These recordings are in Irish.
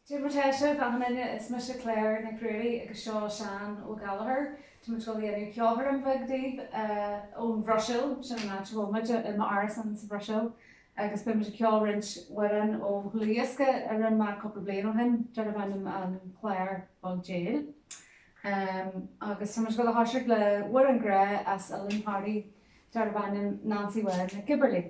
Dia mar tá sibh, achan duine, is mise Claire Nic Ruairí agus seo Seán Ó Gallchóir. Tá muid ag dul a dhéanamh ceolchoirm bheag daoibh ón Bhruiséil, sin an áit a bhfuil muid, i m'árasán sa Bhruiséil, agus beidh muid ag ceol roinnt amhrán ó dhlúthdhiosca a rinne mé cúpla bliain ó shin, darb ainm An Clár Beag Déil. Agus tá muid ag dul a thoiseacht le hamhrán grá as Oileán Thoraí darb ainm Nancy Bhán Nic Gibberly.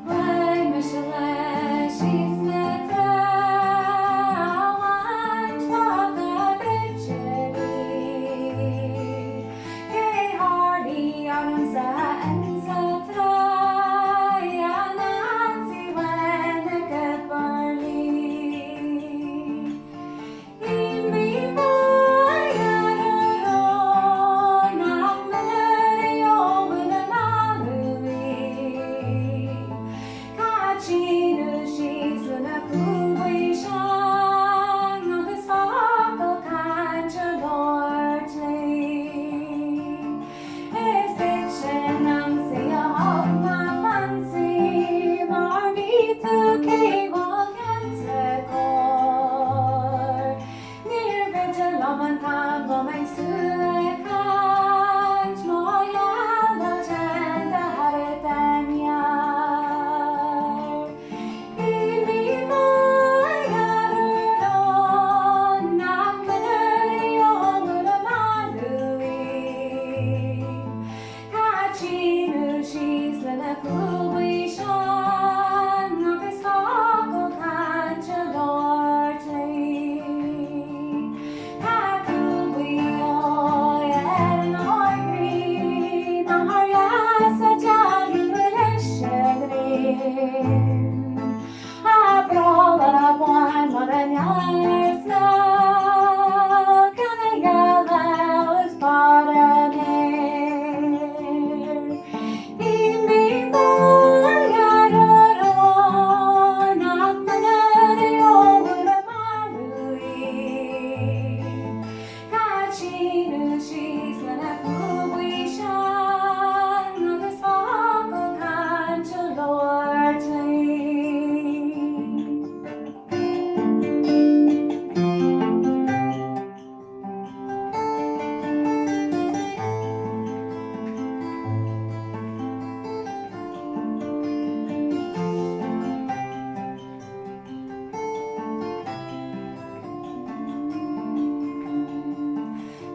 Chuaigh mise léi síos na trá a bhaint fada bruite di. Cé tharlaigh ormsa insa trá a Nancy Bhán Nic Gibberly. Níor mhiste liom an t-am go mbeinn súil ag caint mar gheall ar teannta thar an ngearr. I mí Mháire nach mbeidh ómar a mbarú í. Tá síneadh síos lena cúl buí sean agus focal cainte labhairt léi. Tá cúl buí óir ar an ardrí nár dheas a dealramh leis a ghreim. A bhrolla bán mar an easna, gan a ghealladh is barr a méar. I mí Mháire nach mbeidh a marú í. Tá síneadh síos lena cúl buí sean agus focal cainte labhairt léi.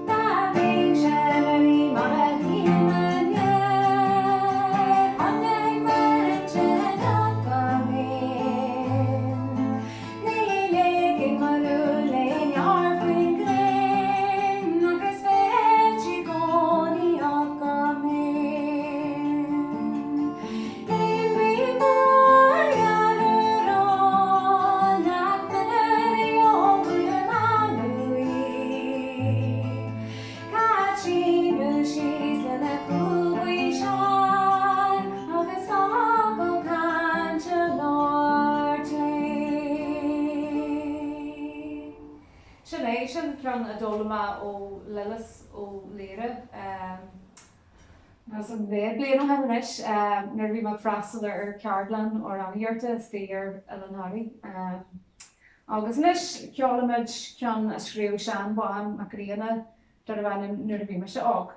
Dá mbeinnse uirthi mar a bhím inné, choinnigh m'intinn agam féin. Ní ligfinn mo rún léi neart faoin ngréin agus bheadh i gcónaí agam féin. Sin é, sin ceann a d'fhoghlaim mé ó Lillis Ó Laoire. Agus an mhéad bliain ó shin anois, nuair a bhí mé ag freastal ar cheardlann amhránaíochta istigh ar Oileán Thoraí. Agus anois ceolfaimid ceann a scríobh Seán Bán Mac Grianna darbh ainm Nuair a Bhí Mise Óg.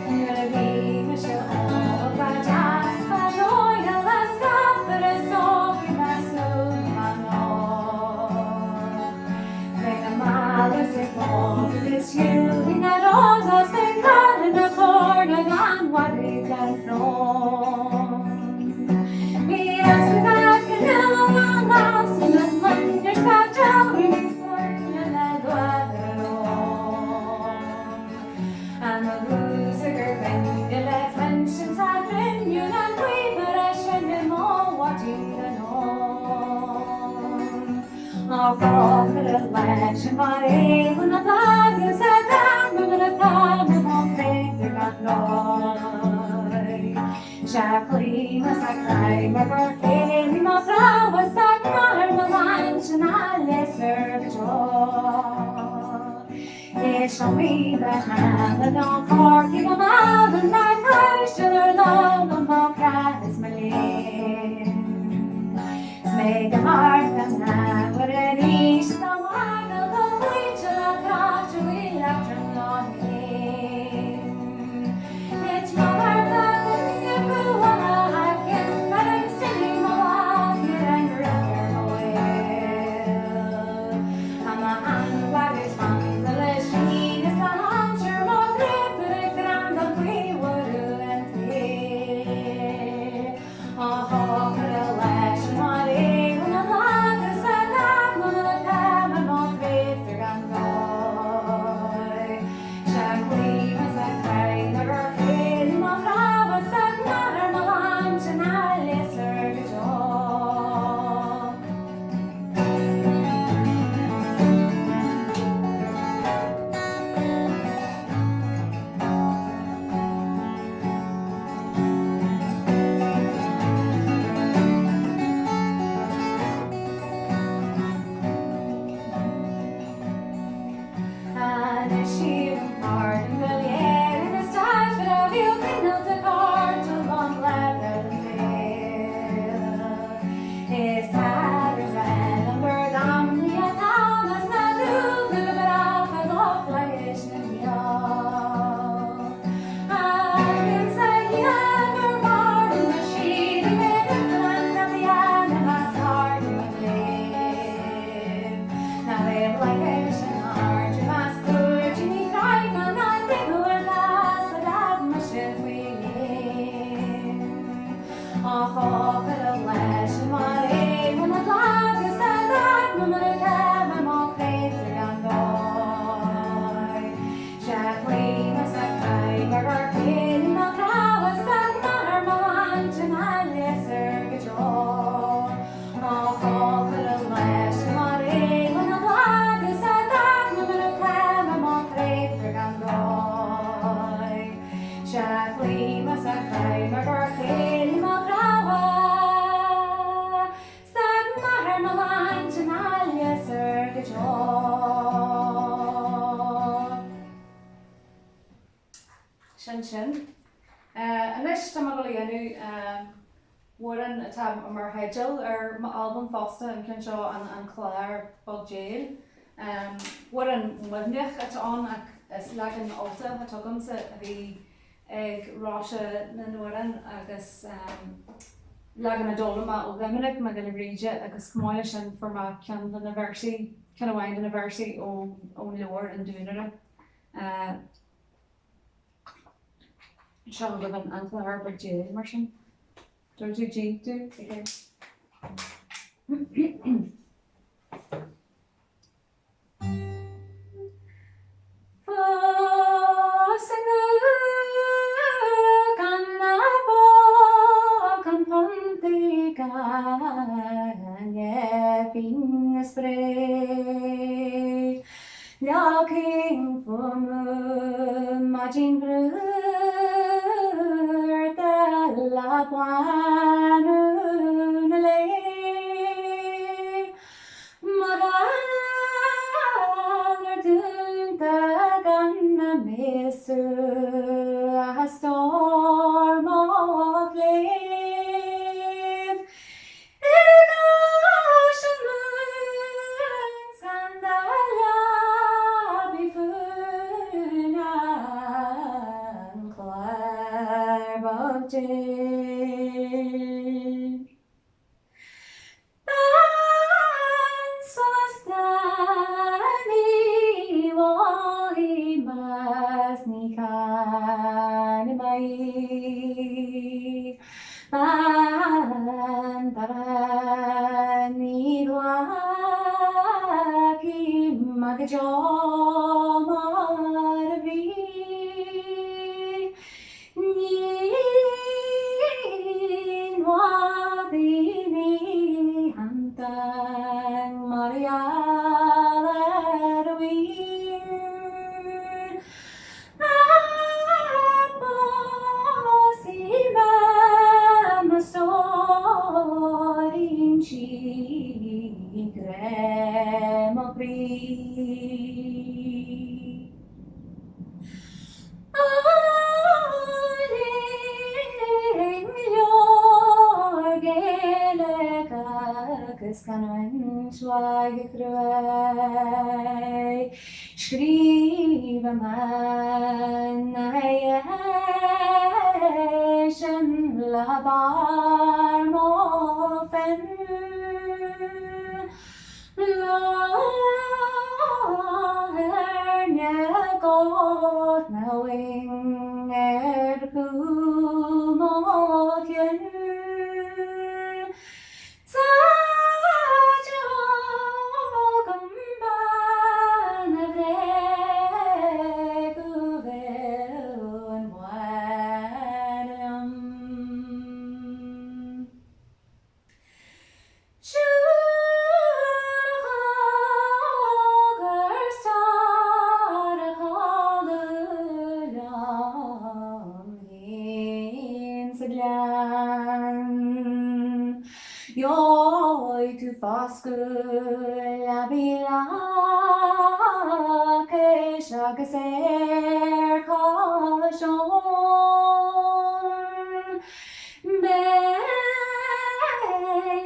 Nuair a bhí mise óg ba deas ba dóigh le scafaire is óg bhí mé súil mar mná. Bheinn na mala sa bpáirc agus shiúlfainn na rosas den gcarn na corna gan mhairg gan srón. Bhí easpa gach uile lá san an loinnir tá dealramh níos foirne le luaithre. leis an mbarr na agus a mar atá mé má chreidtear gan dóigh. Sea, cloím is a craith mar gur chéile mo threabh is a máthair mo lán sin a léasar go deo. Is iomaí bean ná Corcaigh go meallann mar thaistil ar lom mo chreach is mo léan. 'S mé go hard an uair arís is á bhfágáil go cloíte le caite faoi leatrom ná haon. Thit mo mharc duine go bhfuil a chionn ar an stinní mo bhás níor fhan rud ar mo bhéal. Anois sílim pardon go léir ina staid fad a bhíodh coinneal de cairde lom le bheith den saol. Is tar a raibh an gur damnaí atá sna dúnta go brách a do flaithis na mbeo. Agus a Dhia gur mharbh na síoraí mé roimh an a dhéanamh as cairde mo chléibh. Ná bheadh leigheas in airde más cúirte ní chreidim ná tuigeadh ar gás a raibh mise faoi léim. Á chócaire leis an mar aon na agus a d'fhág mar atá mar má chreidtear gan dóigh. Sea, cloím is a craith mar gur chéile mo threabh is a máthair mo lán na léasar go deo. Á chócaire leis an mar aon na agus a d'fhág mar atá mar má chreidtear gan dóigh. Sea, cloím is a craith mar gur chéile mo threabh 's a máthair mo lán na léasar go deo. Sin sin. Anois tá mé ag dul a dhéanamh amhrán atá mar theideal ar m'albam fosta, an ceann seo An Clár Beag Déil. Amhrán Muimhneach atá ann ach is leagan Ultach atá agamsa a bhí ag Róise na nAmhrán agus leagan a d'fhoghlaim mé ó Dhoiminic Mac Giolla Bhríde agus chomh maith leis sin fuair mé ceann de na véarsaí, ceann amháin de na véarsaí ón leabhar An Duanaire. Seo agaibh an Clár Beag Déil mar sin. Dúirt tú G, do, ag Fós i nGan na bog an pontaí gainne binn is spré. Leagfainn fúm maidin bhruarta le bánú na lae. Mo ghalar dúnta gan na miosú a stór mo chléibh. I gcás an mhúin 's gan do leabaidh fúinn an clár beag déil. Bean sásta ní mhothaím is ní chaithim aghaidh. Bean dara ní ghlacfaidh mé go deo mar a bhí. Ní mhadaí ní hantainn mar gheall air. Álainn leor Gaeilge agus canúint mhaith chruaidh. Scríobh ina dhiaidh sin le barr mo phinn. Láthair na gcór na wing ar chúl mo chinn. Sa d'fhág bean a bhréag go bhfuil an bhaile liom. Siúl gur stair a chodladh liom féin sa ghleann. Gheobhaidh tú foscadh leabaidh lachais agus aer cois abhann. Beidh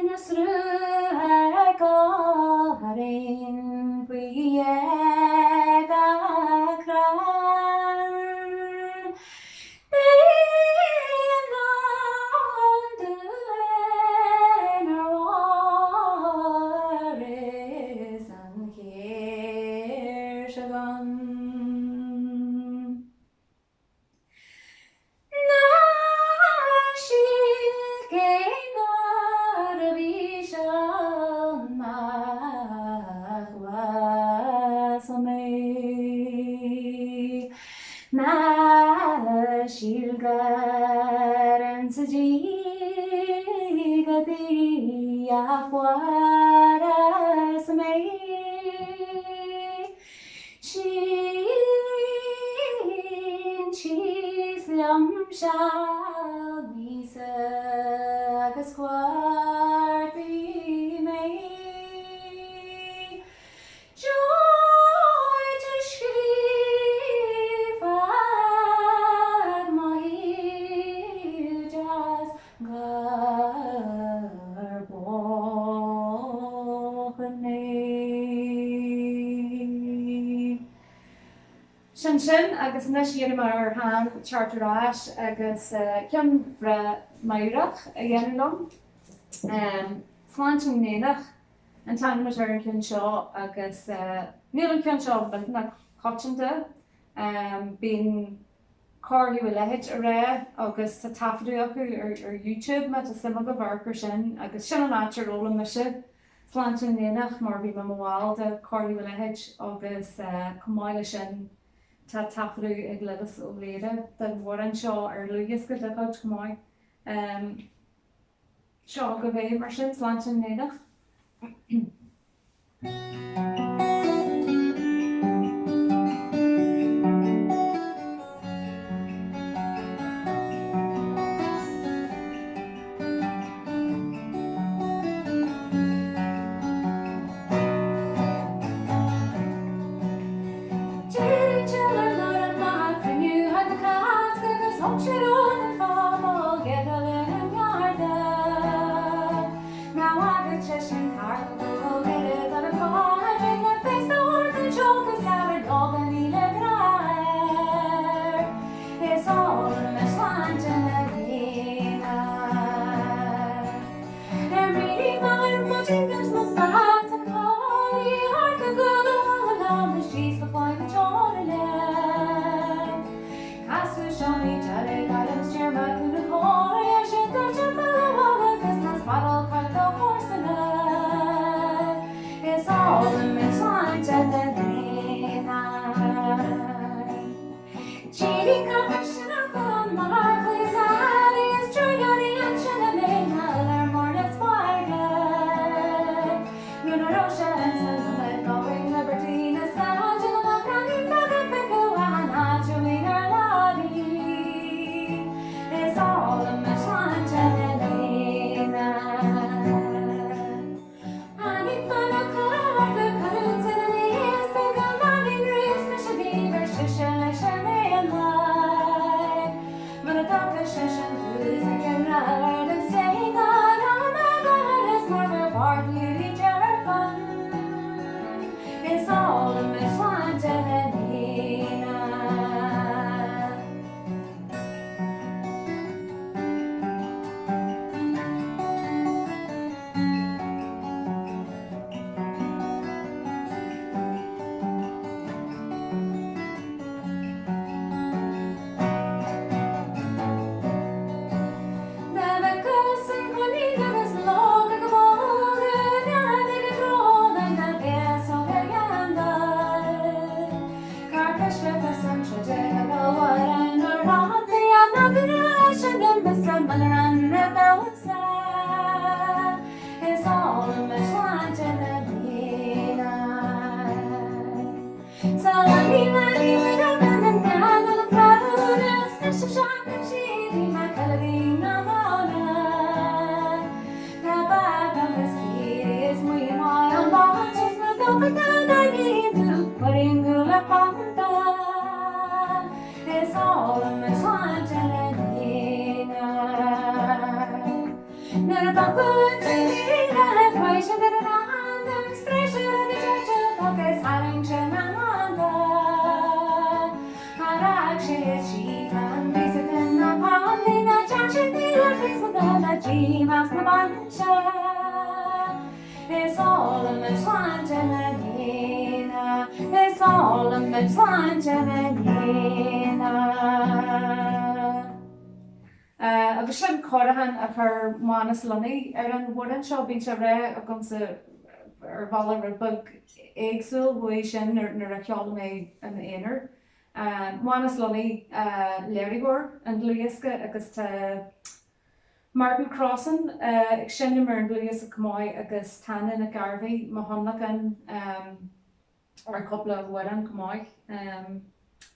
na srutha ag gol tharainn faoi ghéaga crann. Beidh i ndán dúinn ár mháthair is an tsaoirse gann. Ná síl cé gurb íseal nach uasal mé. Ná síl gur insa díog a fuarthas mé. Sín síos liom seal míosa agus cuartaigh mé. Gheobhaidh tú scríofa ag mo thaobh deas gur buachaill mé. Sin sin, agus anois iarrfaidh mé ar Sheán teacht ar ais agus ceann breá meidhreach a dhéanamh liom. Sláinte na nÉanach an t-ainm atá ar an cheann seo agus níl an ceann seo millteanach coitianta. Bíonn Cór Thaobh an Leithid á rá agus tá taifeadadh acu ar YouTube má tá suim agaibh amharc ar sin agus sin an áit ar fhoghlaim mise Sláinte na nÉanach mar bhí mé mo bhall de Chór Thaobh an Leithid agus chomh maith le sin tá taifeadadh ag Lillis Ó Laoire den amhrán seo ar dhlúthdhiosca dá chuid chomh maith. Seo agaibh é mar sin, Sláinte na nÉanach. D'éirigh Jill ar lár an maith cruinniú thar na Cásca agus thug sé rún an phobal giota lena ngarda. Ná fhaga sé sin thart go gairid ar an Phádraig. Agus sin cóiriúchán a chuir Manus Lunny ar an amhrán seo. Bíonn sé á rá agamsa ar bhealach rud beag éagsúil uaidh sin nuair a cheolaim é i m'aonar. Manus Lunny léiritheoir an dlúthdhiosca agus tá Martin Crossan ag seinm ar an dlúthdhiosca chomh maith agus Tanya Nic Gairbheith mo thionlacan ar chúpla amhrán chomh maith.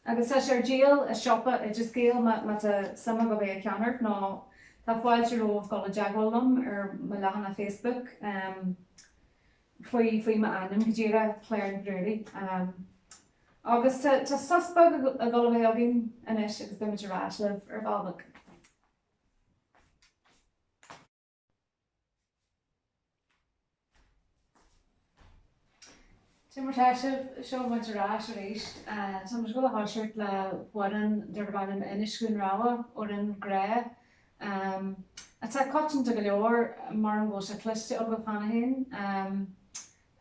Agus tá sé ar díol i siopa Oideas Gael má tá suim agaibh é a cheannacht nó tá fáilte romhaibh dul i dteagmháil liom ar mo leathanach Facebook faoi faoi m'ainm go díreach, Claire Nic Ruairí. Agus tá sos beag ag dul a bheith againn anois agus beimid ar ais libh ar ball beag. Cé mar tá sibh, seo muid ar ais arís. Tá muid ag dul a thoiseacht le hamhrán darb ainm Inis Dhún Rátha, amhrán grá, atá coitianta go leor, mar go bhfuil sé cloiste agaibh cheana féin,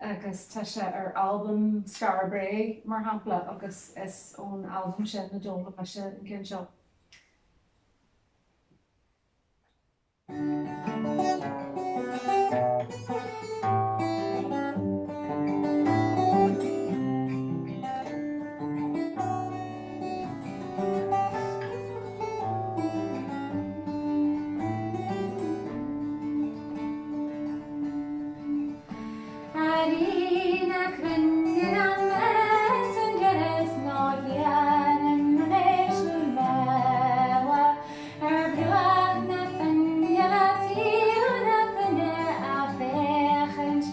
agus tá sé ar albam Skara Brae, mar shampla, agus is ón albam sin a d'fhoghlaim mise an ceann seo. A Rí na cruinne ná measann geras ná hiarann anois go Ar bhruach na finne le taobh na finne a féachaint.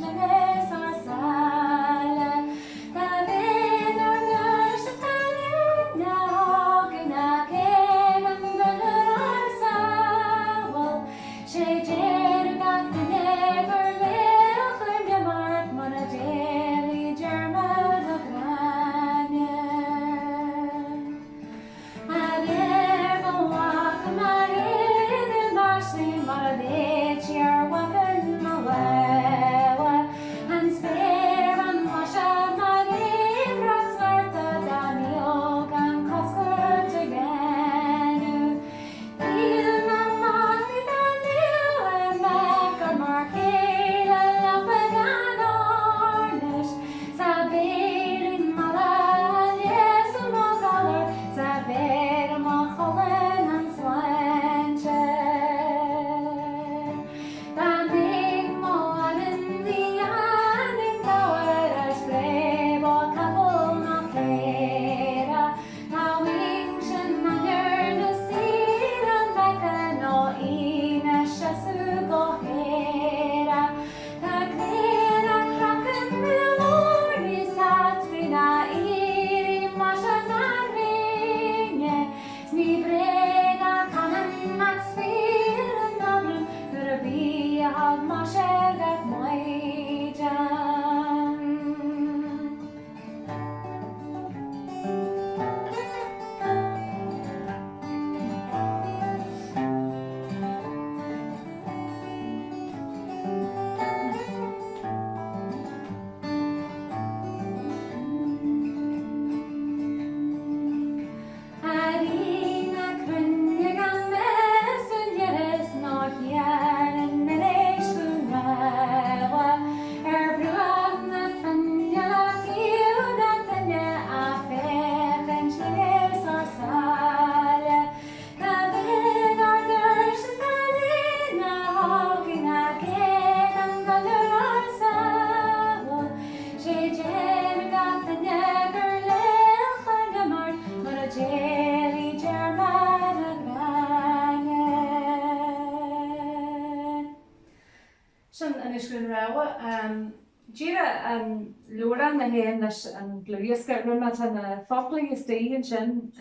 rogha. Díreach an leabhrán a théann leis an dlúthdhiosca, rinne mé, tá na foclaí istigh ansin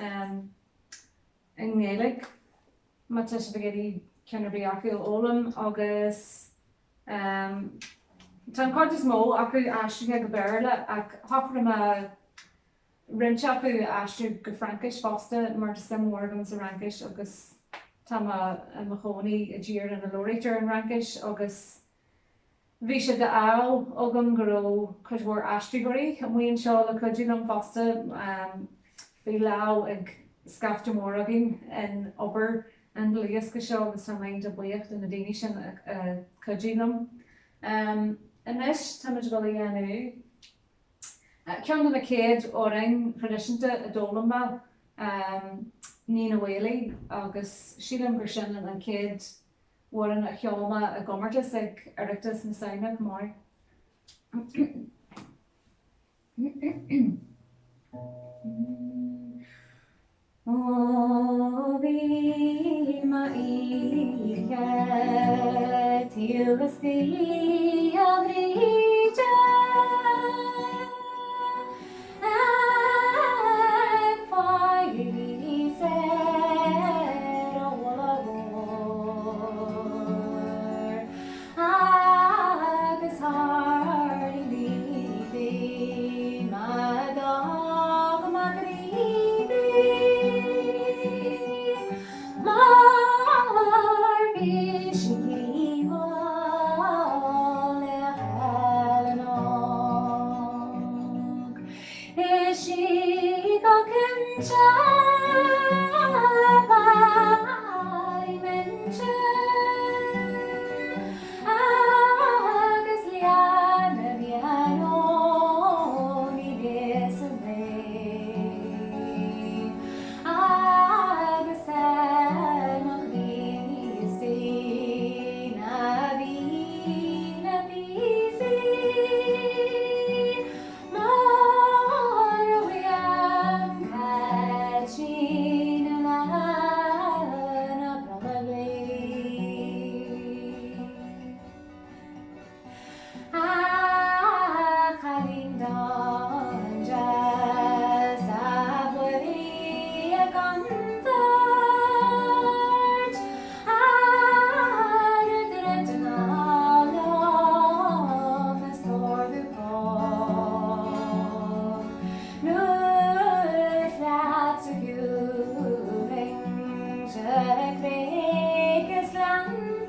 i nGaeilge má tá sibh ag iarraidh ceann ar bith acu a fhoghlaim agus tá an chuid is mó acu aistrithe go Béarla ach shocraigh mé roinnt acu a aistriú go Fraincis fosta mar tá suim mhór agam sa Fhraincis agus tá mé i mo chónaí i dtír ina labhraítear an Fhraincis agus bhí sé d'ádh agam go raibh cuid mhór aistritheoirí amuigh anseo le cuidiú liom fosta. Bhí lámh ag scaifte mór againn in obair an dlúthdhiosca seo agus tá mé iontach buíoch de na daoine sin a chuidigh liom. Anois táimid ag dul a dhéanamh. Ceann de na chéad amhráin thraidisiúnta a d'fhoghlaim mé, Nina Whaley, agus sílim gur sin an chéad amhrán a cheol mé i gcomórtas ag Oireachtas na Samhna chomh maith. Ó bhí m'oíche taobh istigh a Bhríde Ag fáil ar a mhullach Agus thar ní bhí mar d'fhág mo chroí di Mar bhí sí thall le Helen óg. Is í go cinnte a bheidh m'intinn Agus lean a bhean ó ní bheas a ré Agus ar mo chroí istigh na bhí na píosaí Mar a bhí an cailín na broma. A chailín donn deas a bhfuil i gcontúirt ar druid na liom is tabhair do phóg nó is leat a shiúlfainnse cnoic is gleanntáin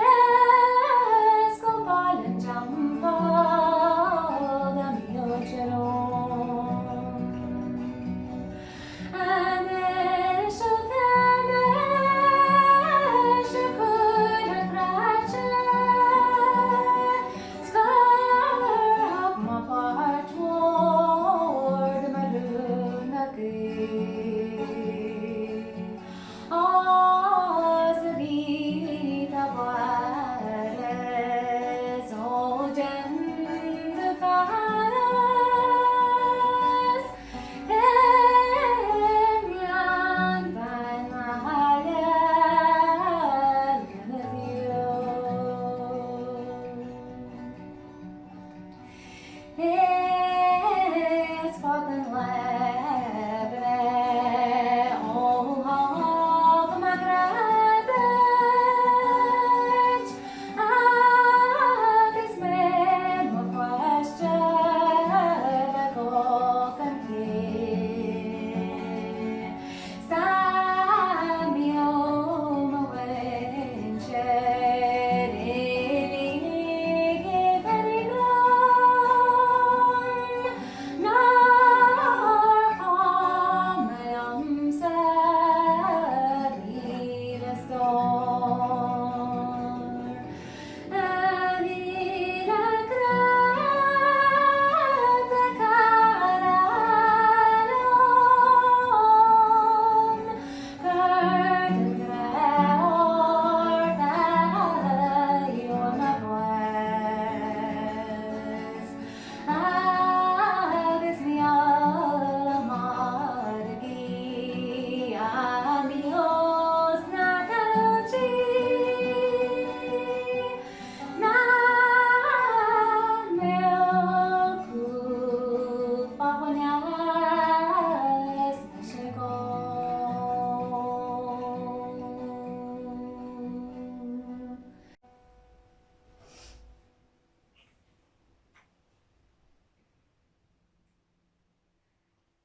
is go Baile an Teampaill dá mbíodh Jerome. Anois ó tá mise curtha cráite 's gur thug mo pháirt mhór do mo rún na gaoth Is a bhí tá bhfuaireas ó dein do fearas i ngleanntáin Bhaile na Is.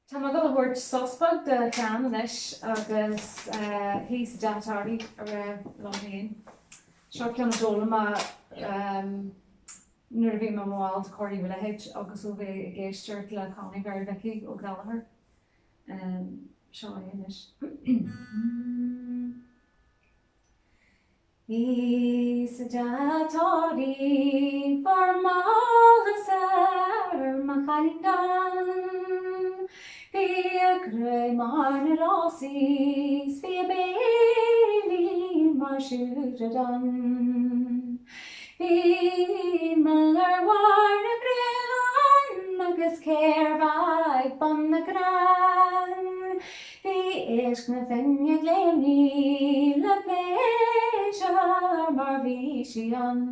Tá mé ag dul a thabhairt sos beag do Sheán anois agus thíos i dteach an tSamhraidh a rá liom féin. Seo ceann a d'fhoghlaim mé nuair a bhí mé i mo bhall de Chór Uíbh Leithéid agus ó bheith ag éisteacht le Connie Mhary Mhicí Ó Gallchóir. Seo é anois. Thíos sa dteach táirín fuair m'allas ar mo chailín donn. Bhí a gruaig mar na rásaí 's bhí a béilín mar siúcra donn. Bhí mil ar bharr na gcraobhann agus céarbha ag bun na gcrann. Bhí éisc na Finne ag léimní le pléisiúr mar bhí sí ann.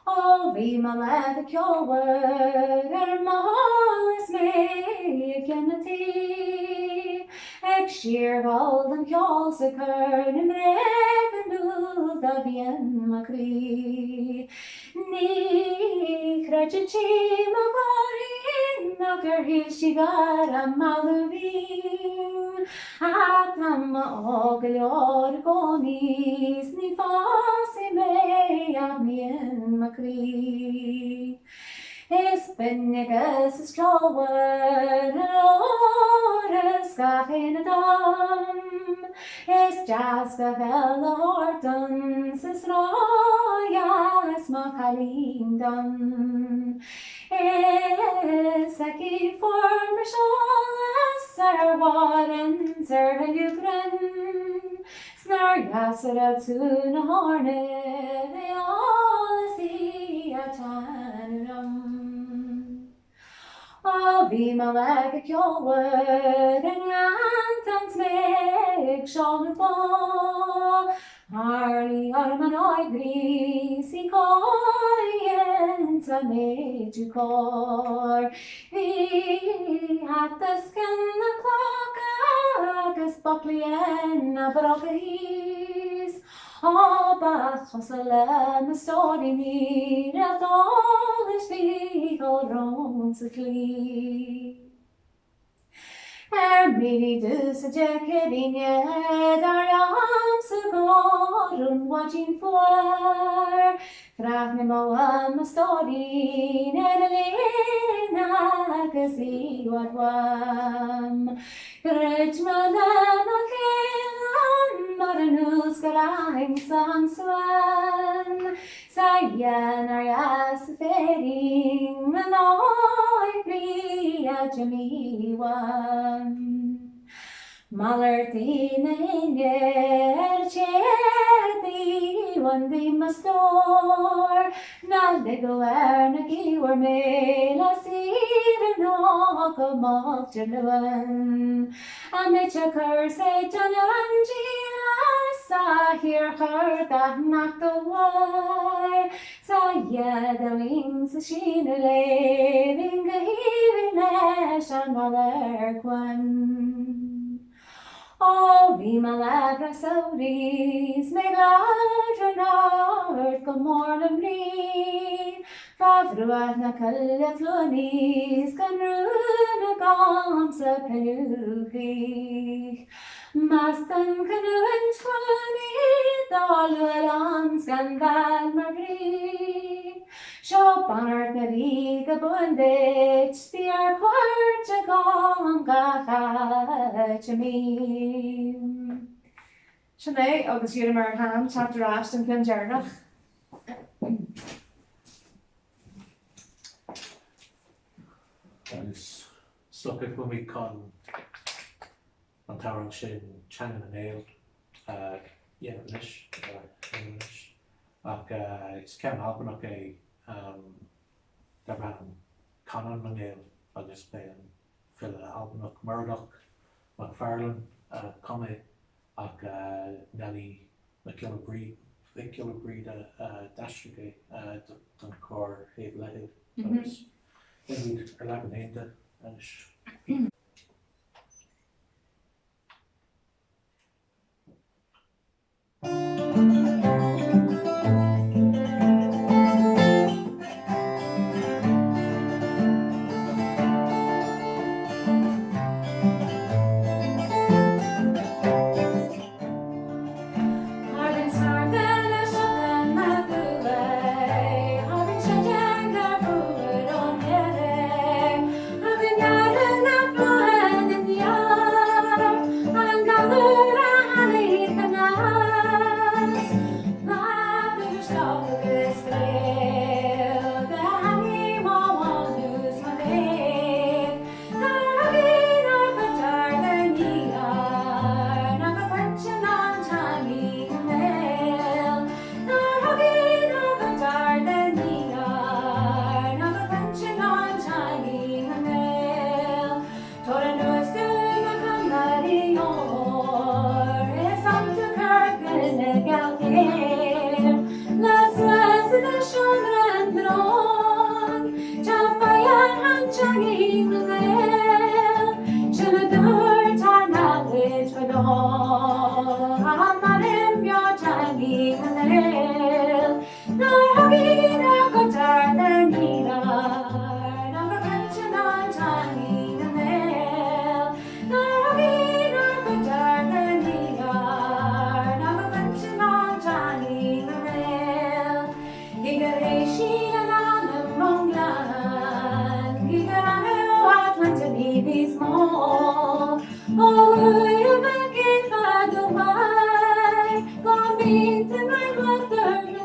Ó bhí mo leaba ceolmhar ar mo shul is mé i gceann an tí, ag síorghol don cheol 's ag cur na mbréag in iúl do bhí in mo chroí. Ní chreideann sí mo ghlóirín nó gur shíl sí go raibh mealladh bhinn. Ach tá mé óg go leor i gcónaí 's ní phósfaidh mé ach mian mo chroí. Is binn agus is ceolmhar a glór is gach aon dom. Is deas gach uile shórt ann 's is ródheas mo chailín donn. Is aici fuair mise eolas ar Mháirín 's ar thuilleadh grinn. 'S nár dheas a raibh tú na hairne eolas í a taitneamh liom. Ó bhí mo leaba ceolmhar i nGleanntan 's mé ag seoladh bó. Tharlaigh orm an oibrí 's í comhdhéanta méidiú cóir. Bhí hata os cionn na clocha agus buclaí ina bróga thíos. Ó ba chosúil le mo stóirín í réalt eolais Mhícheál romham sa tslí. Ar m'éirí domhsa Dé Céadaoine dar liomsa go raibh an mhaidin fuar, Bhreathnaigh mé uaim mo stóirín ar a léine agus í i bhfad uaim. Dhruid mé le mo chéile mar anuas go rachainnse an suan. 'S a Dhia nár dheas an féirín an oibrí a d'imigh uaim. Malairt í na héinne ar an Chéadaoin bhain díom mo stór, Ná ligeadh ar na gaobhair mé le saoire ná go moch Dé Luain. A mbeidh a cur 's ag déanamh an díleá 's á shíorchur gach neach dá bharr. 'S a Dhia do bhínn sa síneadh léi bhínn go haoibhinn leis an radharc uaim. Ó bhí mo lá breá samhraidh 's mé ag labhairt ard go mór le mnaoi fá bhruach na Coille Cluanaí 's gan rún agamsa pilleadh choích. Más don chanúint Chluanaí dá lua liom 's gan bhean mar bhrí. Seo bannaird na Rí go buan duit 's bí ar cuairt agam gach áit a mbím. Sin é agus iarraim ar Sheán teacht ar ais don cheann deireanach. Agus stopfaidh muid chun an t-amhrán sin Teanga na nGael a dhéanamh anois, a sheinm anois. Ach is ceann Albanach é darb ainm Canann na nGael agus b'é an file Albanach Murdoch MacFarlane a chum é ach Neilí Mac Giolla Mhic Giolla Bhríde a d'aistrigh é don chór Thaobh Leithéid agus déanfaimid ár leagan féin de anois. teangaidh na nGael, Sin a dúirt ár namhaid fadó. M'anam beo teangaidh na nGael, Nár thagaidh ár gcuid ár n-íomhá, Ná go cainte ná an teangaidh na nGael, Nár thagaidh ár gcuid ár n-íomhá, Ná go cainte ná an teangaidh na nGael. Gidh gur théis sí lena hanam ón ngleann, Gidh gur annamh a cluinte ní níos mó. Ó uaimh a gcéadfa do mhair, Go mbíonn mar ghlactar go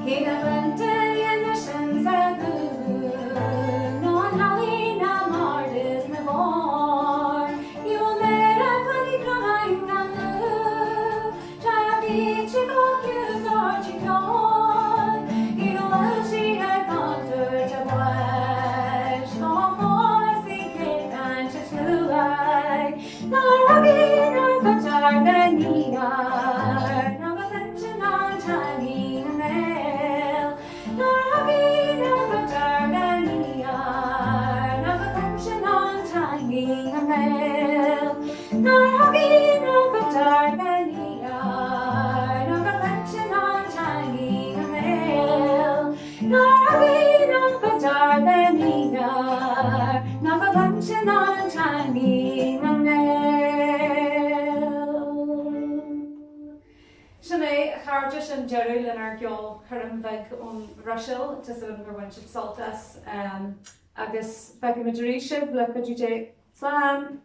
Cé na gleannta dhéana sin sa dún ná an healaí ná m'ard is na bharr Ní bhfuil méara cluichí cromtha gan lú Tráth a bhí sí go ciúin dúirt sí ceol Cé go bhfuil sí ar chontúirt a bháis Go fóill is í céadchaint a sluaigh Nár thagaidh ár gcuid ár n-aniar Ná go cinnte ná an teangaidh na nGael Nár thagaidh ár gcuid ár n-aniar Ná go cinnte ná an teangaidh na nGael Nár thagaidh ár gcuid ár n-aniar Ná go cinnte ná an teangaidh na nGael Nár thagaidh ár gcuid ár n-aniar Ná go cinnte ná an teangaidh na nGael. Sin é, a chairde, sin deireadh lenár gceolchoirm bheag ón Bhruiséil. Tá súil agam gur bhain sibh sult as agus feicfimid arís sibh le cuidiú Dé. Slán!